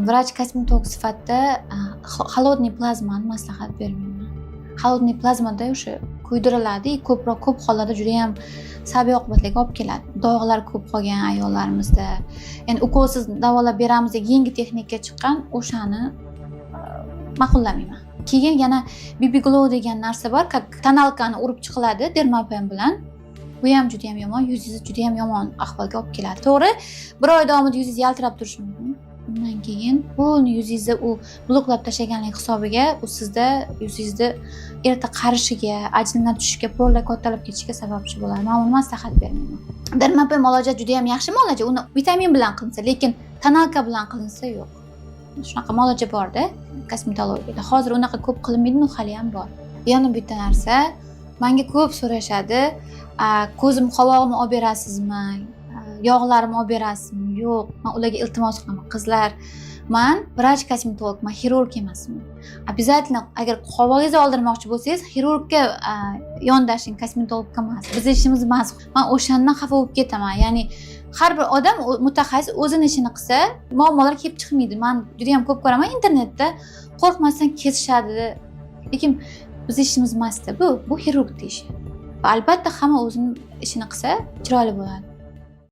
Vrach kosmetolog sifatida холодный plazmani maslahat bermayman. Холодный plazmada o'sha kuydiriladi и ko'proq, ko'p hollarda judayam salbiy oqibatlarga olib keladi. Dog'lar ko'p qolgan ayollarimizda. Endi ukolsiz davolab beramiz degan yangi texnika chiqqan, o'shani ma'qullamayman. Keyin yana BB Glow degan narsa bor, как тоналка ni urib chiqiladi dermapen bilan. Bu ham juda yam yomon, yuzingizni juda yam yomon ahvolga olib keladi. To'g'ri, bir oy davomida yuzingiz yaltirab turishi mumkin. Undan keyin полный yuzingizni u bloklab tashlaganlik hisobiga u sizda yuzingizni erta qarishiga, ajinlar tushishiga, порlar kattalab ketishiga sababchi bo'ladi. Man uni maslahat bermayman. Dermapen muolaja juda yam yaxshi muolaja, uni vitamin bilan qilinsa, lekin тоналка bilan qilinsa, yo'q. Shunaqa muolaja borda kosmetologiyada. Hozir unaqa ko'p qilinmaydi, но hali ham bor. Yana bitta narsa, manga ko'p so'rashadi, ko'zim qovog'imni olib berasizmi, yog'larimni olib berasizmi? Yo'q, man ularga iltimos qilaman. Qizlar, man vrach kosmetolog, man xirurg emasman. Обязательно agar qovog'ingizni oldirmoqchi bo'lsangiz, xirurgga yondashing, kosmetologga emas. Bizni ishimiz emas. Man o'shandan xafa bo'lib ketaman. Ya'ni har bir odam, mutaxassis o'zini ishini qilsa, muammolar kelib chiqmaydi. Man juda ham ko'p ko'raman internetda, qo'rqmasdan kesishadi. Lekin bizni ishimiz emasda bu. Bu xirurgni ishi. Va albatta hamma o'zini ishini qilsa, chiroyli bo'ladi.